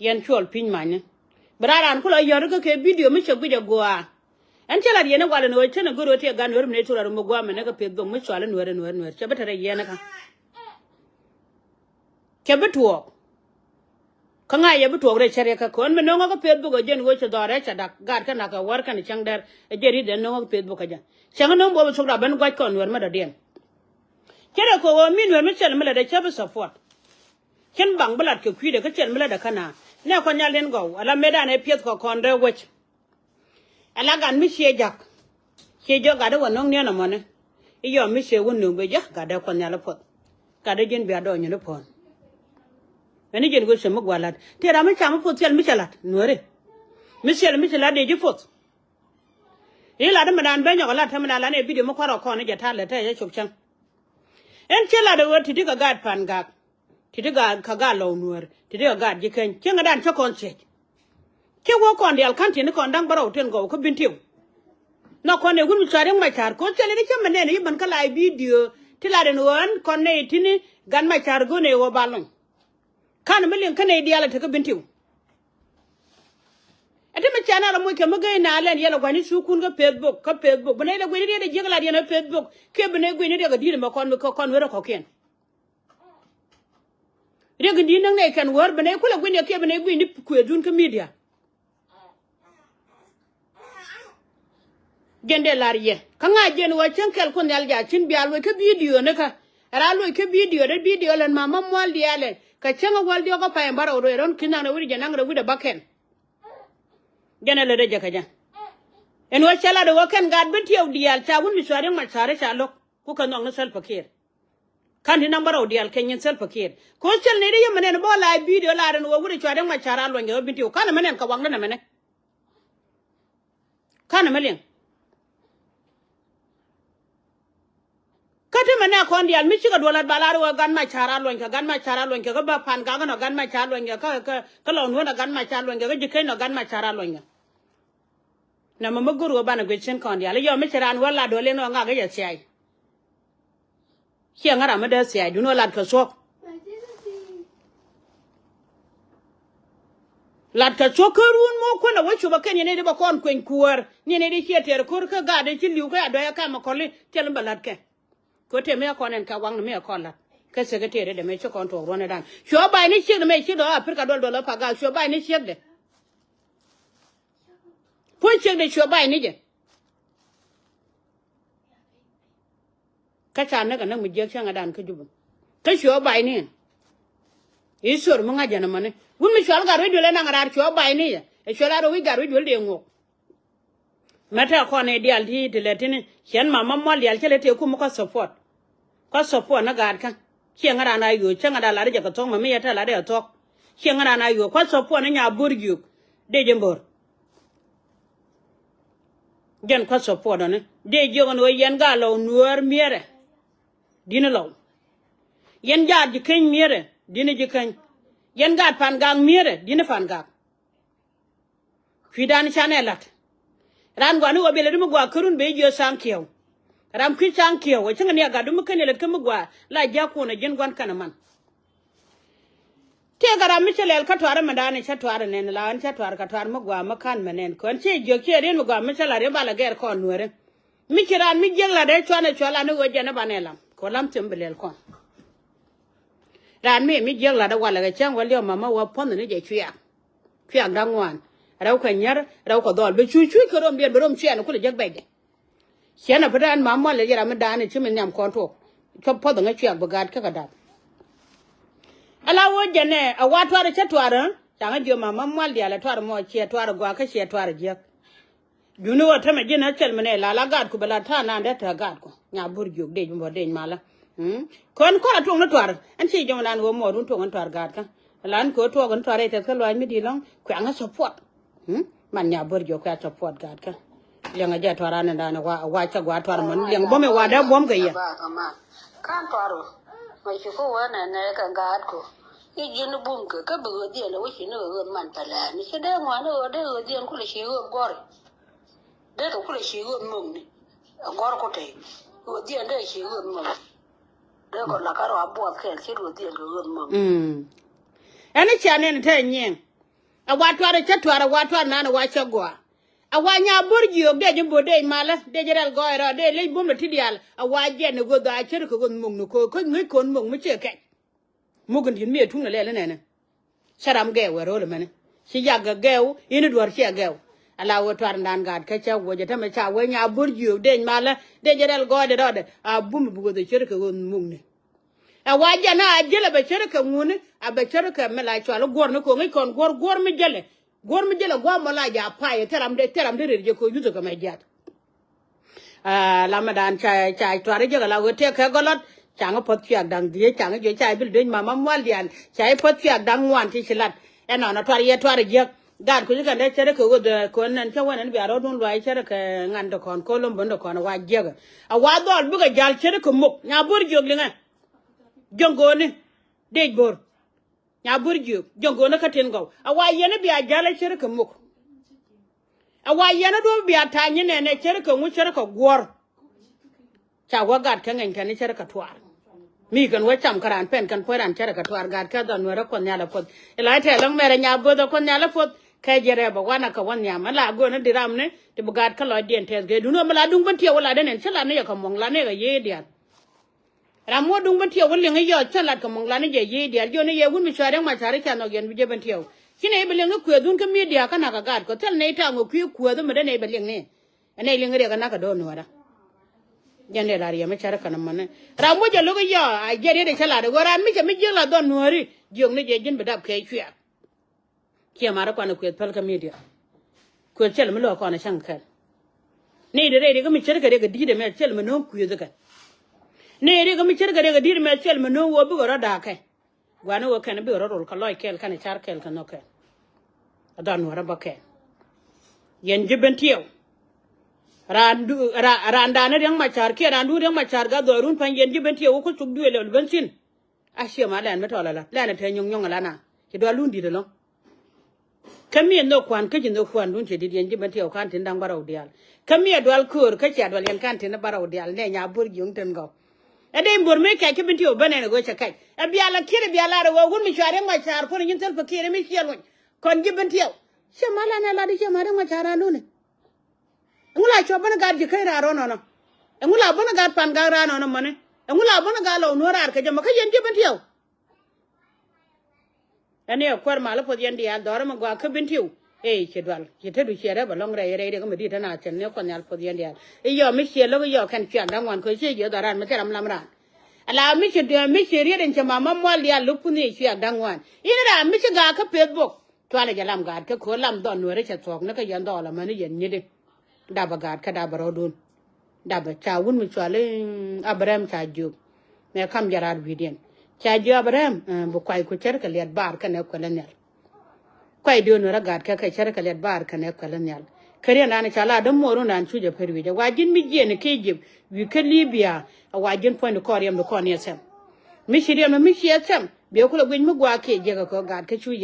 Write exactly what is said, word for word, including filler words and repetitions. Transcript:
Yɛn cuɔl piny manyni. Bi raa raan kulɔ yɔ̱r kä kɛ bidio mi cɛ guic a guaa. Ɛn cä lat yɛn ɛ walɛ ni ɣöö cä ni go̱r ɣöö ti ɛ gan ɣöö ri mi nɛ cuk lat ri mi guaa mɛn ɛ kɛ peth bok mi cual ɛ nuɛɛr ɛ nuɛɛr nuɛɛr cɛ bi te rɛ yɛn ɛ kä. Cɛ bi tuɔɔk. Kä ŋa̱c yɛ bi tuɔɔk rɛy cɛ riɛk kä kɔn mi no̱ŋä kä peth bok ɛ jɛn ɣöö cɛ dhɔaar rɛc cɛ dak gaat kä nak kɛ wäär kɛn cäŋ dɛr ɛ jɛn ri̱t dɛn no̱ŋä kä peth bok kä jɛ. Cäŋ no̱ŋ bok bi thok rak ben gua̱c kɔn nuɛɛr mi dɔ̱diɛn. Cɛ rɛ kɛ ɣöö mi nuɛɛr mi cɛl mi lat ɛ cä bi support. Cin baŋ bi lat kɛ kui̱dɛ kä cɛl mi lätdɛ kä naath nɛ kɔn nhial in gɔw ala metdan ɛ piɛth kɔ kɔn dee wec. Ala gat mi ciɛ jak ciɛ jɔk gat i̱ wä no̱ŋ niɛn ɛmɔni. I̱ yɔm mi ciɛ wä nöŋ bɛ jɛ gat dee kɔn nhial i̱ puɔth. Gat dee ji̱n bia dɔɔny ni puɔ̱n. Ɛn i̱ ji̱n go̱ cɛ mi gua̱l lat tëë ram mi cam i̱ puɔth thil mi cɛ lat nuääri. Mi thil mi cɛ lat dee ji̱ puɔth. I̱ lat i̱ mi naan ben nyɔk lat te mi naan lat ni ɛ bidio mi kua̱r ɔ kɔn i̱ jɛ ta̱a̱ lɛ te ɛ cɛ cop cäŋ. Ɛn ciɛ lat ɛ ɣöö ti̱ti̱ kɛ gaat pa̱a̱n gak. Ti̱ti̱ gaat kä gaat lɔw nuäär ti̱ti̱ kɛ gaat ji̱ keny cieŋädan cä kɔn thiec. Cä wä kɔn diaal ka̱n ti̱ni kɔn da̱ŋ bärɔw tin gɔw kä bin tiw. Nhɔk kɔn ɛ wut mi cua̱r in mac ca̱r ko̱n thil in cä mi nɛn i̱ ben kä la bidio ti lat in ɣöö ɛn kɔn nɛy ti̱ni gat mac ca̱r go̱n ɛ ɣöö ba luny. Ka̱n mi liŋ kä nɛy diaal ɛ te kä bin tiw. Ɛ ti mi cɛ na rɔ moc kɛ mi gey na lɛn yɛl ɛ gua̱ny ni thukun kä pethbok kä pethbok bi nɛy lɛ guic ni riet ɛ jiäk lat yɛn ɛ pethbok kiɛ bi nɛy guic ni riɛk ɛ di̱t ɛmɛ kɔn kɔn wet ɛ kɔ̱kiɛn. Riɛk in di̱t näk nɛy kɛn wäär bi nɛy kulɛ gui̱n yɛ kiɛ bi nɛy gui̱n ni kuëëdun kä midia. Jɛn dee lar yɛ kä ŋa̱c jɛn ɣöö cäŋ kɛl kun nhial ja̱ cin bia luɔc kä bidio ni kä. Ɛ raa luɔc kä bidio dee bidio lɛn ma ma mual diaalɛ kɛ cäŋ ɛ wäl diɔk kä pay ɛn bärɔw rɔy rɔn ki̱n naŋ rɛ wi̱c jɛ naŋ rɛ wi̱c ɛ bäkɛn. Jɛn ɛ lät ɛ jɛ kä jɛ ɛn ɣöö cɛ lat ɛ ɣöö kɛn gaat bi tiɛw diaal ca wun mi cua̱r yäŋ ma ca̱r i̱ ca lo̱k ku kɛ nhɔk ni Salva Kiir. Ka̱n ti naŋ bärɔw diaal kɛ nyin Salva Kiir ko̱ cɛl ni ri yämɛ nɛn bä la bidio la rin wä wut ɛ cua dee ŋuac ca̱r a luɔny kɛ ɣä bin ti wä ka̱n ɛmɛ nɛn kɛ waŋdä nɛmɛ nɛ. Ka̱n ɛmɛ liŋ. Kä ti mɛ nɛ kɔn diaal mi cikɛ duɔl lat ba la ri wä gan mac ca̱r a luɔny kɛ gan mac ca̱r a luɔny kɛ kä ba pan gak ɛnɔ gan mac ca̱r a luɔny kɛ kä kä lɔŋ nuɔ̱n ɛ gan mac ca̱r a luɔny kɛ kä ji̱ keny nɔ gan mac ca̱r a luɔny kɛ. Nɛmɛ mi go̱r wä banɛ guic cin kɔn diaal i̱ yɔ mi ci raan wä lat wä lin wä ŋak i̱ yɛ thia̱y. Ciɛ ŋära mi dee thia̱y dun wä lat kɛ thuɔ̱k. Lat kɛ thuɔ̱k kä run mɔ kuänɛ wä cupä kɛn yɛn i̱ di bä kɔn kueny kuäär ni yɛn i̱ di ciɛ tɛɛr ko̱r kä gaat i̱ ci li̱w kä adɔyɛ kam ɛ kɔli thil mi bä lat kɛ. Kɛ ɣöö tëë mi ɛ kɔn ɛn kɛ waŋni mi ɛ kɔn la̱t kä secretary dɛ mëë ci kɔn tuɔɔk ruɔ̱nɛ da̱a̱n cuɛ ba̱a̱y ni ciekdɛ mëë ci dɔ̱ a pir ka duɔl duɔl ɛ pa gaak cuɛ ba̱a̱y ni ciekdɛ. Puɔ̱ny ciekdɛ cuɛ ba̱a̱y ni jɛ. Kä ca näk ɛ näk mi jiäk cäŋɛ da̱a̱n kä Jubɛ kä cuɛ ba̱a̱y ni. I̱ thor mi ŋa̱c jɛn ɛmɔni wut mi cual gat wi̱c duël ɛ naŋ raar cuɛ ba̱a̱y ni jɛ ɛ cuɛ raar ɛ wi̱c gat wi̱c duël dee ŋuɔk. Mɛ tɛ kɔn i̱ diaal ti ti lɛ tini ciɛn mama mual diaal cä lɛ tëë kum kä support. Kä support ni gaat kä. Ciɛ ŋä raan a yo̱o̱ cä ŋä raan lat jɛ kɛ thuɔ̱k mɛ mi yɛ tɛ lat jɛ kɛ thuɔ̱k. Ciɛ ŋä raan a yo̱o̱ kua̱ support ni nya bo̱r jiök. Dee jɛ bo̱r. Jɛn kua̱ support ni dee jiök ni ɣöö yɛn gaat lɔw nuäär miɛrɛ. Di̱n lɔw. Yɛn gaat ji̱ keny miɛrɛ di̱n ji̱ keny. Yɛn gaat pan gak miɛrɛ di̱n pan gak. Kui̱dan canɛ la̱t. Raan gua̱n i̱ wä biɛl ɛ di mi gua̱a̱ kärun ben jiö thank you. Ram kui̱ thank you ɛ cäŋ ni a gat di mi ken i̱ lät kä mi gua̱a̱ la jia̱kun ɛ ji̱n gua̱n kɛn ɛ man. Tëëkɛ ram mi cä lɛl kä tuaar ɛmɛ da̱a̱n i̱ cä tuaar ɛ nɛn la ɣän cä tuaar kɛ tuaar mi gua̱a̱ mi ka̱n mɛ nɛn kɔn ciɛ jiök ciɛ riet mi gua̱a̱ mi cä la̱t riet ba lɛ gɛr kɔn nuɛri. Mi ci raan mi jiäk la̱t ɛ cuanɛ cual an i̱ ɣöö jɛn i̱ banɛ lam kɛ ɣöö lam thim bi lɛl kɔn. Raan mi mi jiäk la̱t ɛ walɛ kɛ cäŋ wä liɔm mama wä puɔ̱nh ni jɛ cuiak. Cuiak da̱ŋ ŋuan rɛw kɛ nyär rɛw kɛ dhɔl bi cuc cuc kɛ rom diɛn bi rom cuiak ni kulɛ jek bɛc jɛ. Ciɛn a bi raan ma mual lɛ yɛr a mi da̱a̱n ci mi nhiam kɔn tuɔk. Cɔ puɔth ŋä cuiak bi gaat kä kɛ da̱p. Ala wä jɛnɛ a wa tuar cä tuar. Caŋä jiö ma ma mual diaal a tuar mɔ ciɛ tuar gɔaa kä ciɛ tuar jiäk. Juni wä tämɛ ji̱n a cɛl mi nɛ la la gaatku bɛ la ta̱a̱ naan dee te gaatku nya bur jiök dec mi bä dec malä. Kön kɔn a tuɔŋ ni tuar ɛn ci jɔmdan wä muɔɔr wun tuɔŋ ni tuar gaatkä. Lan kɛ wä tuɔɔk ni tuar rɛy tɛth kä luaac mi di̱i̱t lɔ̱ŋ kuɛŋä support. Man nya bur jiök kuɛ support gaatkä. Liɛŋ a jɛ tuar an dan wa wa cä gua tuar mɔn liɛŋ buɔ̱m i̱ wa dee buɔ̱m kɛ yɛ. Kan tuar wä mɛ ci ku wä nɛ nɛ kɛ gaatku. I̱ ji̱n bum kɛ kä bi ɣöö dhiɛn a wä ci ni ɣöö man pɛlɛɛn ci dee ŋuan ni ɣöö dee ɣöö dhiɛn kulɛ ci ɣöö gɔri. Dee kɛ kulɛ ci ɣööth mok ni. Ɛ gɔr ku tey. Ɣööth dhiɛn dee ci ɣööth mok. Dee kɔ la ka rɔ a buɔth kɛl ci ɣööth dhiɛn kɛ ɣööth mok. Ɛn i̱ cia nɛn te nyiɛŋ. A wa tuar cä tuar, a wa tuar nan, a wa cä gɔaa. A wa nya bo̱r jiök dee ji̱ bo̱r dee malä dee ji̱ rɛl gɔɔy rɔ dee lec bum lɔ ti diaal. A wa jɛn ni go̱th a cär kɛ go̱th muk ni ko̱ ko̱ ŋäc ko̱n muk mi ciɛ kɛc. Muk in di̱t mi ɛ tuŋ ni lɛl inɛnɛ. Cä ram gɛɛw ɛ ro̱l mɛni. Ci yak gɛ gɛɛw in duɔ̱r ciɛ gɛɛw. A la wee tuar in dan gaat kä cä wuɔ̱c ɛ tämɛ ca wee nya bo̱r jiök dee malä dee ji̱ rɛl gɔɔy dee rɔɔdɛ. A bum bi go̱th a cär kɛ go̱th muk ni. Ɛ wa jɛn a ji̱l a bɛ cär kɛ ŋuni a bɛ cär kɛ mi la cual guɔ̱r ni ko̱ ŋäc kɔn guɔ̱r guɔ̱r mi jälɛ. Guɔ̱r mi jälɛ gua̱a̱m mɔ la ja̱ pay thil ram de thil ram de rɛr jɛ ko̱ yuth kɛ mɛ jiath. Aa, lamɛ dan ca ca tuar jek ala wee tëë kɛ gɔlɔt. Caŋ puɔth ciak daŋ dhieec caŋ jiɔ ca bil duec mama mual diaal ca puɔth ciak daŋ ŋuan ti ci lat. Ɛnɔnɔ tuar yɛ tuar jiek. Gaat kuc kɛn dee cär kɛ ɣöth kɔn nɛn cä wä nɛn bia rɔɔdun luaac cär kɛ ŋan ti kɔn ko̱l lo̱m bön ti kɔn wa jiek. A wa dhɔl bikɛ ja̱l cär kɛ mok nya bo̱r jiök liŋɛ. Jiök go̱o̱ni dec bo̱r. Nya bo̱r jiök jiök go̱o̱ni kä tin gɔw a wa yɛn bia ja̱l cär kɛ mok. A wa yɛn a duɔ̱p bia ta̱ny ni nɛn ɛ cär kɛ ŋu cär kɛ guɔ̱r. Ca wä gat kä ŋɛny kɛn cär kɛ tuaar. Mi kɛn wä cam kä raan pɛn kɛn puɔ̱c raan cär kɛ tuaar gat kä dhɔn nuɛrä kuɔth nhial a puɔth. Ila tɛl ŋ mɛrɛ nya bo̱th a kuɔth nhial a puɔth kɛ jɛ rɛp a wan a kɛ wä nhiam a la go̱n a di ram ni ti bi gat kä lɔc diɛn tɛth gee dun wä mi la duŋ ben tiɛ wä la den ɛn ci la ni yɛ kɛ muɔŋ la ni yɛ kɛ yee diaal. Ram wä duŋ ben tiɛw wä liŋ i̱ yɔɔth cä lat kɛ muɔ̱ŋ lan i̱ jɛ yiey diaal jiɔn i̱ yɛ wun mi cua̱r riɛŋ ma ca̱r i̱ ca nhɔk yɛn bi jɛ ben tiɛw. Ci nɛy bi liŋ i̱ kuëëth wun kä midia kä nak kɛ gaat kɔ thil nɛy taŋ wä kui̱ kuäth mi dee nɛy bɛ liŋ ni. Ɛ nɛy liŋ i̱ riɛk inak kɛ do̱r nuɔ̱ɔ̱ra. Jɛn dee la riɛm i̱ cär kɛn mɔni ram wä jɛ lo̱k i̱ yɔɔ a jiɛt yet i̱ cä lat i̱ ɣöö ran mi cɛ mi jiäk la dhɔn nuɔ̱ɔ̱ri jiök ni jɛ ji̱n bi dap kɛɛc cuɛɛk. Ciɛ marä kuan ɛ kuëth päl kä midia. Kuëth cɛl mi lo̱o̱ kɔn ɛ cäŋ kɛl. Ni ri ri ri kä mi cär kɛ ri kɛ di̱t ɛmɛ cɛl mi no̱o̱ŋ kuëth kɛ. Ni ri kä mi cär kɛ ri kɛ di̱t ɛmɛ cɛl mi no̱o̱ŋ wä bikɛ rɔ da̱a̱k kɛ. Guani wä kɛn bikɛ rɔ rol kɛ lɔc kɛl kɛn car kɛl kɛ nhɔk kɛl. A dhɔn nuɔrä bä kɛn. Yɛn ji̱ ben tiɛw. Raan du raan raan da̱a̱n riäŋ ma car kiɛ raan du riäŋ ma car ga dhɔrun pa̱ny yɛn ji̱ ben tiɛw wä kä cuk duël ɛl ben thi̱n. A ciɛ ma lɛn mi tɔl ala lɛn a te nyɔŋ nyɔŋ ala na ci dual lun dit alɔŋ. Kä mi nhök kuan kä ci nhök kuan dun ci dit yɛn ji̱ ben tiɛw kan tin da̱ŋ bärɔw diaal. Kä mi a dual köör kä ci a dual yɛn kan tin bärɔw diaal nɛ nya bur jiöŋ tin gɔw. Ɛ dee in bur mi kɛc kä ben tiɛw ben ɛn a ɣöö cɛ kɛc ɛ bial a kiɛt ɛ bial a rɛ ɣöö wun mi cua riɛŋ ma caar puɔn nyin thil pɛ kiɛt ɛ mi ciɛ luny. Kɔn ji̱ ben tiɛw ciɛ ma lɛn ɛ lat i̱ ciɛ ma riɛŋ ma caar an duni. Ɛŋu la cuɔ bäni gat ji̱ käny raar rɔn nɔnɔ. Ɛŋu la bäni gat pan gat raar nɔnɔ mäni. Ɛŋu la bäni gat lɔw nuɔ̱ɔ̱r raar kɛ jɛ mɔ kä yɛn ji̱ ben tiɛw. Ɛn yɛ kuäär mal i̱ puɔth yɛn diaal dhɔr ɛmɛ gua̱a̱k kä ben tiɛw. Ëë ci dual ci te du ciɛ rɛp ɛlɔ̱ŋ rɛy rɛy riɛk ɛmɛ di̱t ɛn a thiɛn ni kuɔth nhial puɔth yɛn diaal. I̱ yɔɔ mi ciɛ lo̱k i̱ yɔɔ kɛn cuɛk da̱ŋ wan kɛ ciɛ jiɛ dhɔr raan mi cɛ ram lam raan. Ala mi ci mi ci riet in cɛ mama mual diaal lo̱k pun i̱ cuɛk da̱ŋ wan. In raan mi ci gaak kä peth bok. Cualɛ jɛ lam gaat kä ko̱ lam dhɔn nuɛri cɛ thuɔ̱k ni kä yɛn dhɔɔl amäni yɛn nyit i̱. Dapɛ gaat kä dapɛ rɔɔdun. Dapɛ ca wun mi cuali Abraham ca jiök. Mɛ kam jɛ raar wi̱i̱diɛn ca jiök Abraham bi kuay ku cär kɛ liɛt baar kɛnɛ kuɛlɛ nhial. Kuay diön nuɛrä gaat kä kɛ cär kɛ liɛt baar kɛnɛ kuɛlɛ nhial. Kä riɛn raan ca la däm muɔɔrun raan cu jɛ pär wi̱i̱ jɛ wa ji̱n mi jiɛn kɛ Egypt wi̱i̱ kä Libya. A wa ji̱n puɔ̱ny di kɔn riɛm di kɔn yɛ thɛm. Mi ci riɛm mi ci yɛ thɛm biɛ kulɛ guic mi guaak kiɛ jiɛk kɛ kɔ gaat kä cu yɛ.